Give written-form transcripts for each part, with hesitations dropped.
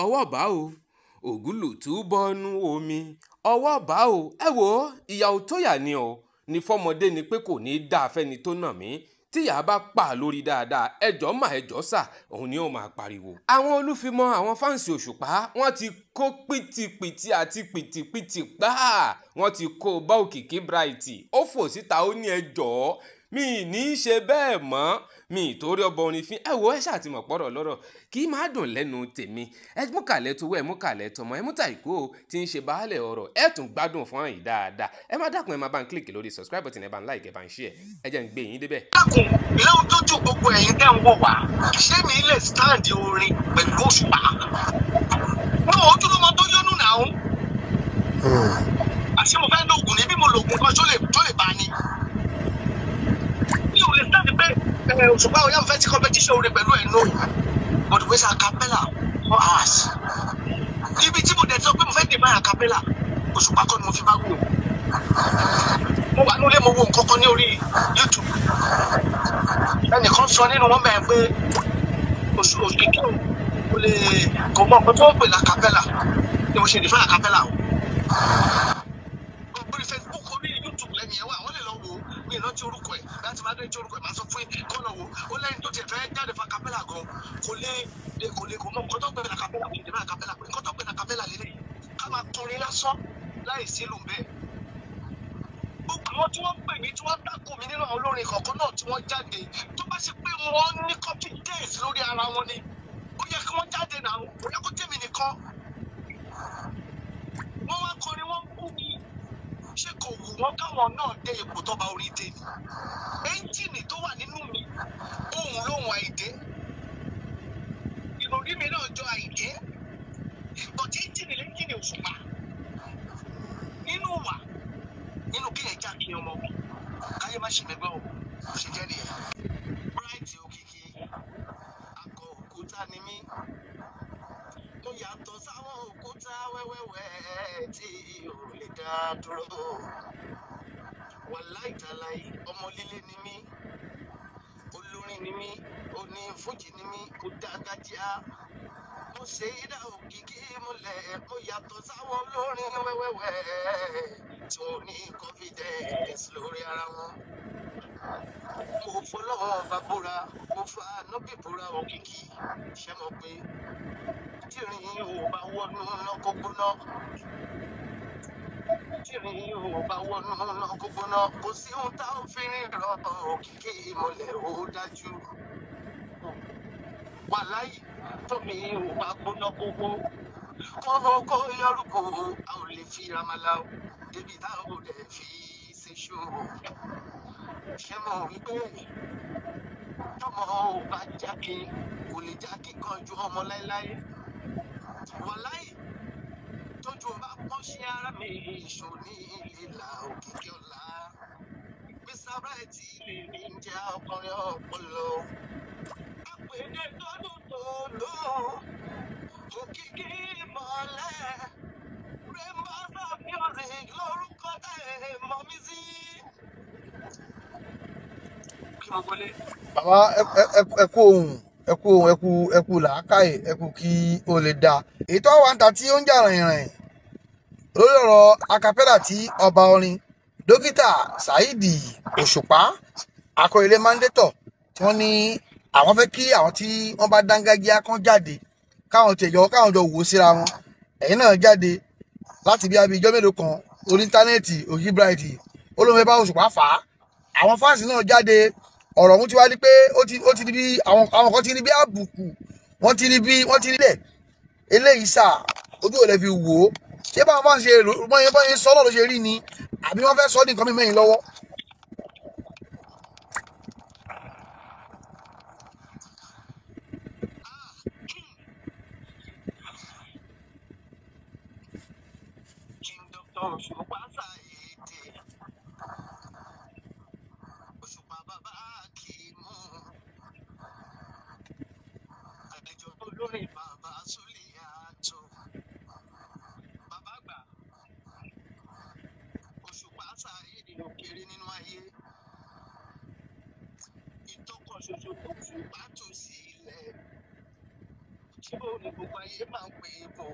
Ọwọ́ bá o, ògúlùtù bọ́nú omi, ọwọ́ bá o. Ẹ wo, ìyàwó tó yà ni o ní fọmọdé ni pé kò ní í dáa fẹ́ni tó nà mí. Tíyà bá pa lórí dáadáa, ẹjọ́ mà ẹjọ́ sà, òun ni ó máa pariwo. Àwọn olúfimọ́ àwọn fáǹsì Òṣùpá wọ́n ti kó pìtìpìtì àti pìtìpìtì gbáà, wọ́n ti kó bá Òkìkí Bright. Ó fò síta, ó ní ẹjọ́ mi ní í ṣe bẹ́ẹ̀ mọ́, mi ìtorí ọbọ orin fín. Ẹ wo, ẹ ṣáà ti mọ̀ pọ̀rọ̀ lọ́rọ̀ kì í máa dùn lẹ́nu tèmi. Ẹ mú kàlẹ́ tó wẹ́, ẹ mú kàlẹ́ tọmọ, ẹ mú tàìkú o tí ń ṣe baálẹ̀ ọ̀rọ̀, ẹ tún gbádùn fún àyìn dáadáa. Ẹ má dákun, ẹ má bá ń kílìkì lórí subscribe button, ẹ bá ń like, ẹ bá ń share, ẹ jẹ́ ń gbé yín débẹ̀. Dákun, lóhun tó ju gbogbo ẹ̀yin tẹ́ ń wò wá, ṣé mi lè stand orin pẹ̀lú Òṣùpá? Mo ojúlọ́mọ tó yọnu náà. Àṣé mo fẹ́ lóògùn ní bí mo lògùn kan tó lè bá ni. Mi ò lè stand pé Òṣùpá ọ̀yá mo fẹ́ ti competition orin pẹ̀lú ẹ̀ no. But we say acapella for us. Ibi tí mo dẹ̀ sọ pé mo fẹ́ dè máa acapella, Òṣùpá kọ́ ni mo fi bá wù. Mo wà nílé, mo wo nǹkan kan ní orí YouTube. Ẹnìkan sọ nínú wọn bẹ́ẹ̀ pé Òkìkí ò lè kò mọ nǹkan tó ń pè l'acapella ni mo ṣe dè fún acapella o. Orí Facebook, orí YouTube lẹ́nu yẹn wà, wọ́n lè lọ wo. Mi ìrántí orúkọ ẹ̀, láti máa dé orúkọ ẹ̀ máa sọ fún kọ́ lọ wo. Ó lẹ́yìn tó tiẹ̀ fẹ́ jáde fún acapella gan, kò lè kò mọ nǹkan tó ń pè l'acapella, kò lè dè fún acapella pé nǹkan tó ń pè l'acapella lélẹ̀ ká máa kọrin lásán láì sí ìlú bẹ́ẹ̀. Gbogbo àwọn tí wọ́n pè mí, tí wọ́n dákò mí nínú àwọn olórin kọ̀ọ̀kan náà tí wọ́n jáde, tó bá ṣe pé wọ́n ní confidence lórí ara wọn ni, ó yẹ kí wọ́n jáde náà, ó yẹ kó tèmi nìkan. Wọ́n wá kọrin, wọ́n kú mi. Ṣé kò wù wọ́n káwọn náà dé ipò tọ́ba orí dé ni? Ẹ́ńjìnì tó wà nínú mi, òun lóhun àìdé. Ìròrí mi náà jọ àìdé. Bọ̀dé ẹ́ńjìnì lẹ́ńjìnì Òṣùpá. Nínú wà, nínú kí ẹ já kí ọmọ káyé má ṣe mẹgbẹ́ o, kò ṣe jẹ́ nìyẹn. Bright Òkìkí, akọ òkúta ni mí. Mo yàtọ̀ sáwọn òkúta wẹ́wẹ́wẹ́ tí ò lè dá dúró. Wàláì tàláì, ọmọ líle ni mí. Olórin ni mí, oní fújì ni mí, kò dágájíá. Mo ṣe ìdá Òkìkí múlẹ̀, mo yàtọ̀ sáwọn olórin wẹ́wẹ́wẹ́ tí wọ́n ní confidence lórí ara wọn. Mo fọlọ́wọ́n bá búra, mo fa nọ́bì búra Òkìkí. Ṣé mo pé tírin ò bá wọnú náà kó gbóná? Tírin ò bá wọnú náà kó gbóná. Kò sí ohun tá ò fi rìn rọ Òkìkí ìmọ̀lẹ̀ ó dájú. Wàláì tómi ò bá gbóná kókó. Kókó yọrùkọ, a ò lè fi ramala o. Débi tá ò lè fi ṣe ṣó. Ṣé mo wí pé tọmọ ò bá jáde kò lè já kíkan ju ọmọ láéláé? Wàláì tójú bá pọ́n ṣe ara mi ìṣó ní ìlà Òkìkí ọ̀la. Mr. Bright lè ní jẹ́ ọkùnrin ọpọlọ. Àpèdè tọdún tó lò Òkìkí mọ́lẹ̀. Rainbow Music lórúkọ tẹ̀ mọ́ mi sí. Bàbá, ẹ kú ohùn, ẹ kú ohùn, ẹ kú làákàyè, ẹ kú kí o lè dáa. Èyí tó wà ń ta tí ó ń jà rìnrìn lórí ọ̀rọ̀ acapella tí ọba orin dókítà Saheed Òṣùpá Akọ́rẹ̀lé Mándétọ̀ tí wọ́n ní àwọn fẹ́ kí àwọn tí wọ́n bá dángájíá kan jáde, káwọn tẹ̀jọ́ káwọn jọ wò ó síra wọn. Ẹ̀yin náà jáde láti bí abí ijọ́ mélòó kan orí íńtánẹ́ẹ̀tì, Òkìkí Bright olóhùn bá Òṣùpá fà á. Àwọn fáǹsì náà jáde, ọ̀rọ̀ ọ̀hún ti wá ní pé ó ti di bí àwọn kan ti rí bí àbùkù, wọ́n ti rí bí wọ́n ti rí bẹ́ẹ̀. Eléyìí sà, ojú ò lè fi wò ó. Ṣé báwọn bá ń ṣe bọ́n yẹn sọ náà ló ṣe rí ni, àbí wọ́n fẹ́ sọ ní nǹkan mímọ́ yín lọ́wọ́? King Dr. Òṣùpá Saheed Òṣùpá bàbá Kìímù, àlejò olórin bàbá Suliatu, bàbá àgbà Òṣùpá Saheed ò kéré nínú ayé. Ìtọ́kọ̀ ṣoṣo Òṣùpá tù sílẹ̀. Ṣé bó ni gbogbo ayé máa ń pè é bò?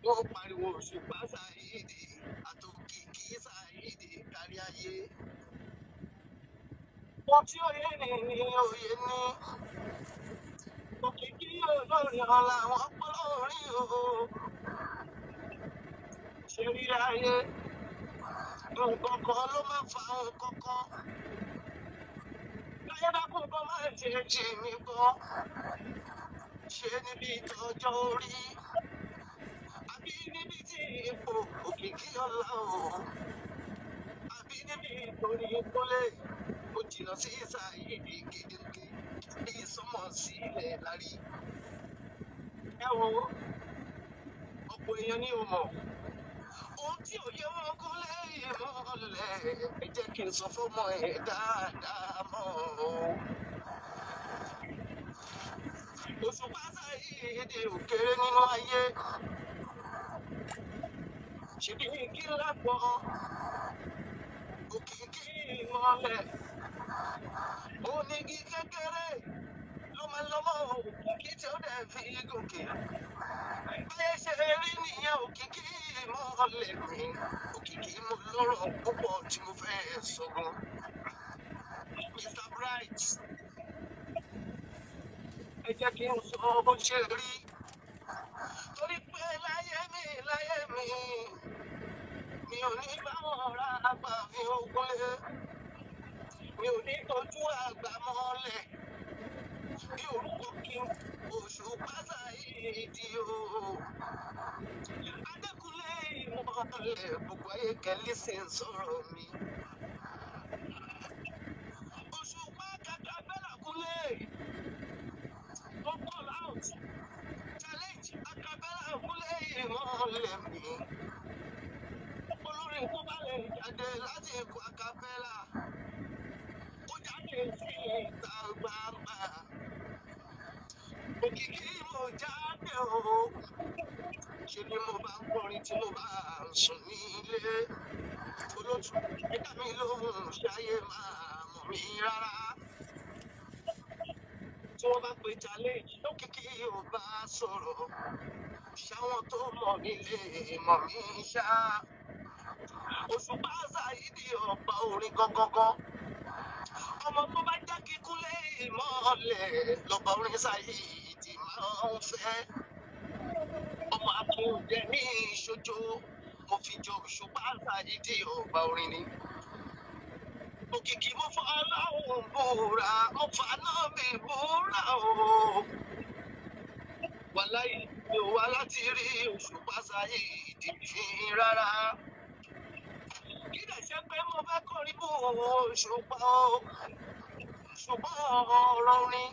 Wọ́n pariwo Òṣùpá Saheed àtòkìkí Saheed kárí ayé. Wọ́n tí òye ní ní òye ní. Òkìkí olórin ọ̀la àwọn ọpọlọ orí o. Ṣé rí ayé? Nǹkan kan ló máa fa nǹkan kan. Láyé dákun kan máa ṣe jì mí gan. Ṣé níbi ìtọ́jọ́ orí? Àbí níbi tí ipò òkìkí ọ̀la o? Àbí níbi ìtòrí ìkólé? Mo jìnnà sí Saheed gidigidi bí sọmọ sílẹ̀ lárí. Ẹ wo ọ̀pọ̀ èèyàn ní o mọ̀. Ohun tí òye wọn kún lẹ́yìn mọ́lẹ̀, ẹ jẹ́ kí n sọ fọ́mọ ẹ̀ dáadáa mọ́ o. Òṣùpá Saheed ò kéré nínú ayé. Ṣèbí kí lápọ̀ òkìkí ìmọ̀lẹ̀. Onígi kékeré ló máa lọ́mọ òkìkí tí ó dẹ̀ fi gòkè. Báyé ṣe rí nìyẹn òkìkí ìmọ̀lẹ̀ mi. Òkìkí mo lọ́rọ̀ púpọ̀ tí mo fẹ́ sọ gan. Mr. Bright, ẹ jẹ́ kí n sọ bó ṣe rí. Torí pé láyé mi, mi ò ní bá wọn ra àgbà fi ogun lé. Mi ò ní tọ́jú àgbà mọ́lẹ̀. Bí orúkọ kí n Òṣùpá Saheed o. Adékúnlé ìmọ̀lẹ̀ gbogbo ayé kẹ́lí sì ń sọ̀rọ̀ mi. Òṣùpá kàkà bẹ́là kúnlé. Tó call out challenge akabẹ́là kúnlé ìmọ̀lẹ̀ mi. Olórin tó bá lè jáde láti ikọ̀ akabẹ́là. Ó jáde sí ìta gbangba. Òkìkí mo jáde o. Ṣé ni mo bá ń kọrin tí mo bá ń sùn nílé? Olótù ẹ̀dá mi lóhùn ṣáyé máa mọ̀ mí rárá. Tí wọ́n bá pe challenge lókìkí ò bá sọ̀rọ̀. Ṣáwọn tó mọ̀ mí lè mọ̀ mí ṣá. Òṣùpá Saheed ọba orin gangan. Ọmọ tó bá jẹ́ kíkúnlé ìmọ̀lẹ̀ lọ́ba orin Saheed máa ń fẹ́. Ọmọ akíndé ní ìṣojo mo fi jọ Òṣùpá Saheed ọba orin ni. Òkìkí mo fọ Ọlọ́run búra, mo fọ Ànábì búra o. Wàláyé mi ò wá láti rí Òṣùpá Saheed fín rárá. Kí lè ṣe pé mo fẹ́ kọrin bó Òṣùpá o, ṣùgbọ́n ọ̀rọ̀ orin.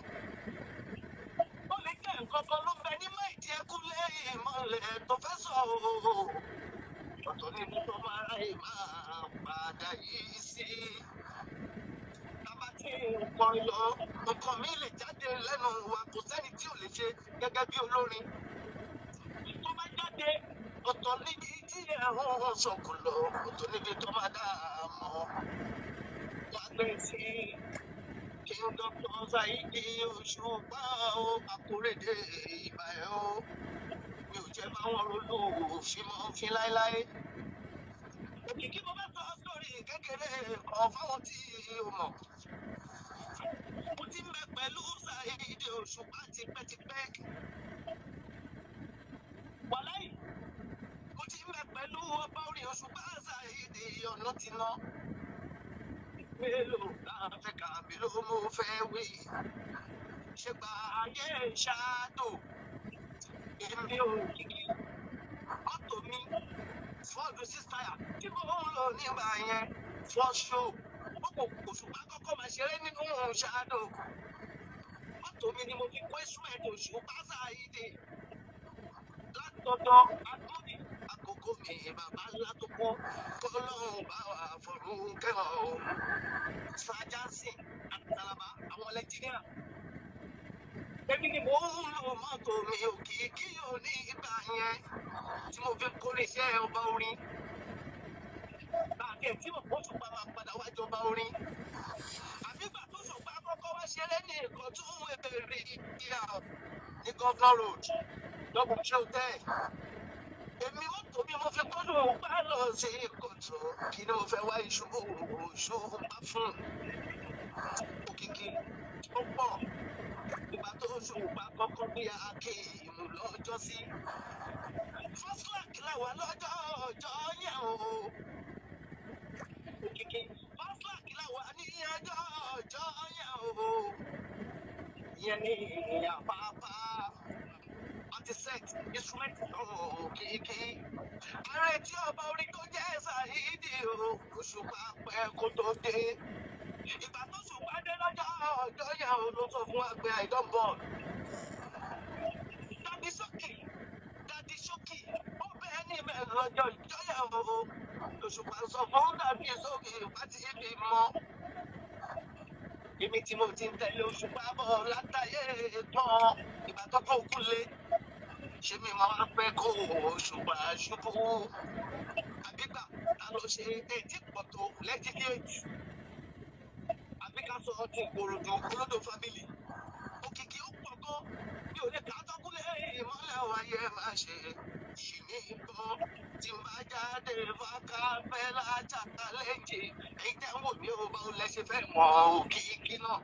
Ó lè jẹ́ nǹkan kan ló ń bẹ ní máìdí ẹkúnlé ìmọ̀lẹ̀ tó fẹ́ sọ o. Ọ̀tọ̀ níbi tó máa ráyè máa padà yìí sí. Bàbá tí nǹkan lọ, nǹkan mi lè jáde lẹ́nu wa, kò sẹ́ni tí ò lè ṣe gẹ́gẹ́ bí olórin. Tó bá jáde, ọ̀tọ̀ níbi tí ẹ̀hún sọ̀kò lọ, ọ̀tọ̀ níbi tó máa dá a mọ̀. Wá gbé sí kí n Dr. Saheed Òṣùpá o, Akóredé ìbà ẹ̀ o. Mi ò jẹ́ báwọn ronú òfin mọ́ fi láéláé. Òkìkí mo bá sọ sórí kékeré kan fáwọn tí o mọ̀. Mo ti ń bẹ pẹ̀lú Saheed Òṣùpá tipẹ́tipẹ́. Wàláì, mo ti ń bẹ pẹ̀lú ọba orin Òṣùpá Saheed ọ̀nà ti ná. Mélòó la fẹ́ kà mélòó mo fẹ́ wí? Ṣé gba ayé ṣáàdò? Èmi ò kìkì. Mọ́tò mi Ford six tire tí mo ń lò nígbà yẹn fọ́ ṣó. Ó kò Òṣùpá kọ́kọ́ máa ṣeré nínú ṣáàdò. Mọ́tò mi ni mo fi kó instrument Òṣùpá Saheed látọ̀dọ̀ Adúlì àkókò mi bàbá ńlá tó kú kọ́lọ́hún bá wà fọ̀rún kẹ́wọ̀n o. Sájásìn àtàlàbà àwọn ẹlẹ́jìnìà. Èmi ni mò ń lo mọ́tò mi òkìkí ò ní ìgbà yẹn tí mo fi kórè iṣẹ́ ọba orin. Àti ẹ̀ tí mo kó Òṣùpá máa padà wá jọba orin. Àbígbà tó Òṣùpá kọ́kọ́ wá ṣeré ní nǹkan tó ń wé bèrè ìyá Ní Governor Road, Double Tree Hotel. Èmi mọ́tò mi mo fi kọ́dùn bá lọ sí kòtò. Kí ni mo fẹ́ wá iṣu Òṣùpá fún? Òkìkí ó pọ̀. Ìgbà tó Òṣùpá kọ́kọ́ bí Akéèmù lọ́jọ́ sí. First class làwà lọ́jọ́ ọjọ́ yẹn o. Òkìkí, first class làwà ní ọjọ́ ọjọ́ yẹn o. Ìyẹn ní Àpápá. Àti set instrument Òkìkí. Ààrẹ tí ọba orin tó jẹ́ Saheed o. Òṣùpá pẹ́ kó tó dé. Ìgbà tó Òṣùpá dé lọ́jọ́ ọjọ́ yẹn o ló sọ fún wa pé, "I don born." Daddy Showkey, Daddy Showkey, ó bẹ́ẹ̀ ní ibẹ̀ lọ́jọ́ ìjọ yẹn o. Òṣùpá sọ fún Daddy Showkey pátí ibi mọ́. Èmi tí mo ti ń tẹ̀lé Òṣùpá bọ̀ látàyè tán, ìgbà tó kọ́ òkú lé. Ṣé mi máa wá pẹ́ kó Òṣùpá ṣubú? Àbígbà ta ló ṣe ètí pọ̀ tó lẹ́jídéètì? Àbí ká sọ ti Ìkòròdú Olódò family? Òkìkí ó pọ̀ gan. Mi ò lè kà á tọ́kúlẹ̀ ìmọ́lẹ̀ wáyé máa ṣe. Ṣì ní gbọ́ tí n bá jáde fákáfẹ́ lájà lẹ́jẹ̀. Ẹ̀yin tẹ́ ń wò mí ó, báwo lẹ ṣe fẹ́ mọ Òkìkí náà?